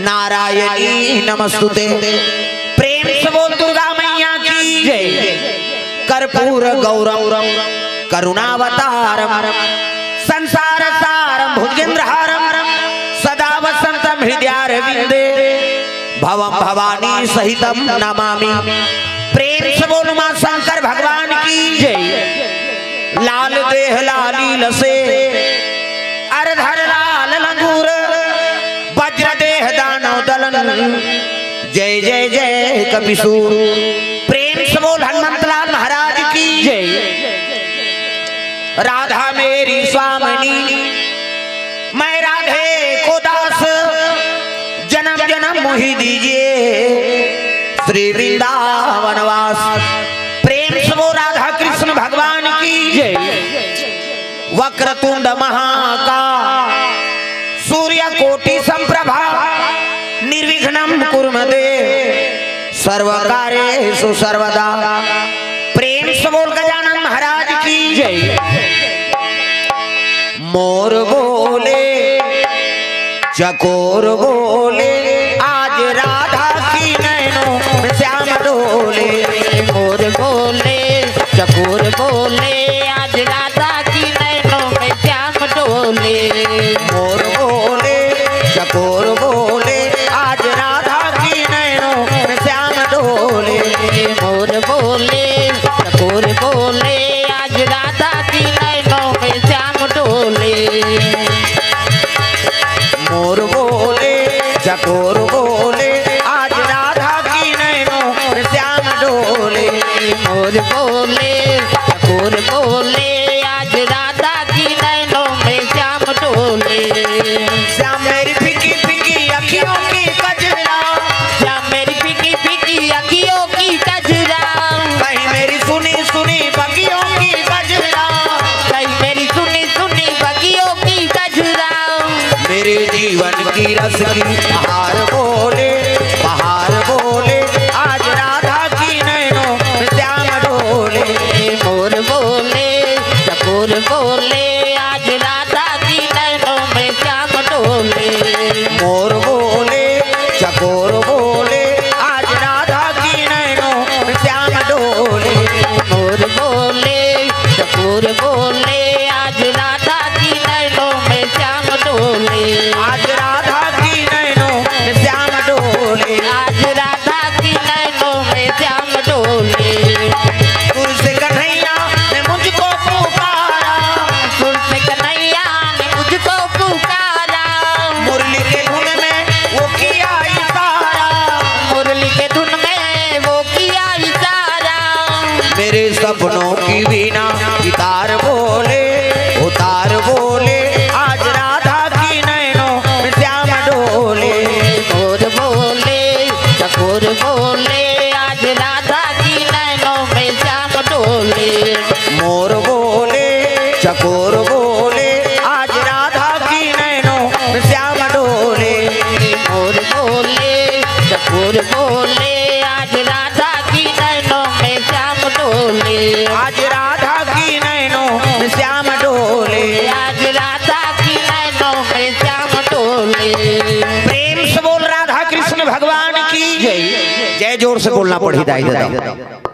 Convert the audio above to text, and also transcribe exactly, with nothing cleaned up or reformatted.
नारायणी नमस्तुते। प्रेम से बोल दुर्गा मैया की जय। कर्पूर गौरम करुणावतारम संसार सारम भुजगेंद्रहारम सदा वसंतम हृदयारविंदे भवम भवानी सहितम नमामि। प्रेम से बोल माँ शंकर भगवान की जय। लाल देह लाली लसे अरधर लाल लंगूर वज्र देह दानव दलन जय जय जय कपिसूर। प्रेम से बोल हनुमंतलाल महाराज की जय। राधा मेरी स्वामिनी मैं राधे को दास जन्म जन्म मोहि दीजिए श्री वृंदावन वास। प्रेम से बोल राधा कृष्ण भगवान की जय। वक्रतुंड महाका सूर्य कोटि संप्रभा निर्विघ्नम कुरु मे देव सर्व कार्येषु सर्वदा। प्रेम से बोल गजानन महाराज की जय। मोर बोले चकोर बोले आज राधा की नैनों में श्याम डोले। मोर बोले चकोर बोले आज राधा की नैनों में श्याम डोले। मोर बोले चकोर बोले आज राधा की नैनों में श्याम डोले। मोर बोले चकोर बोले आज राधा की नैनों में श्याम डोले। मोर बोले चकोर बोले आज राधा की नैनों में श्याम डोले। मोर बोले चकोर बोले आज राधा की नैनों में श्याम डोले। श्याम मेरी फीकी फीकी अखियों की कजरा। श्याम मेरी फीकी फीकी अखियों की कजरा। कहीं मेरी सुनी सुनी बगियों की कजरा। कहीं मेरी सुनी सुनी बगियों की कजरा। मेरे जीवन की रस की बहार बोले बहार बोले आज राधा की नैनों में श्याम डोले। मोर बोले चकोर बोले आज राधा की नैनों में श्याम डोले। मोर बोले चकोर बोले आज राधा की नैनों में श्याम डोले। मोर बोले चकोर बोले आज राधा की नैनों में श्याम डोले। आज राधा की नैनों में श्याम डोले। आज राधा की नैनों में श्याम डोले। दूर से कन्हैया ने मुझको पुकारा। दूर से कन्हैया ने मुझको पुकारा। मुरली के धुन में वो किया इशारा। मुरली के धुन में वो किया इशारा। मेरे सपनों की वीणा सितार बोले उतार बोले आज राधा की नैनों में श्याम डोले। मोर बोले चकोर बोले आज राधा की नैनों में श्याम डोले। मोर बोले चकोर बोले आज राधा की नैनों में श्याम डोले। मोर बोले चकोर बोले आज राधा की नैनों में श्याम डोले। आज राधा की नैनों में श्याम डोले। आज राधा की नैनों में श्याम डोले। प्रेम से बोल राधा कृष्ण भगवान की जय। जय जोर से बोलना पड़ी दाई दादा।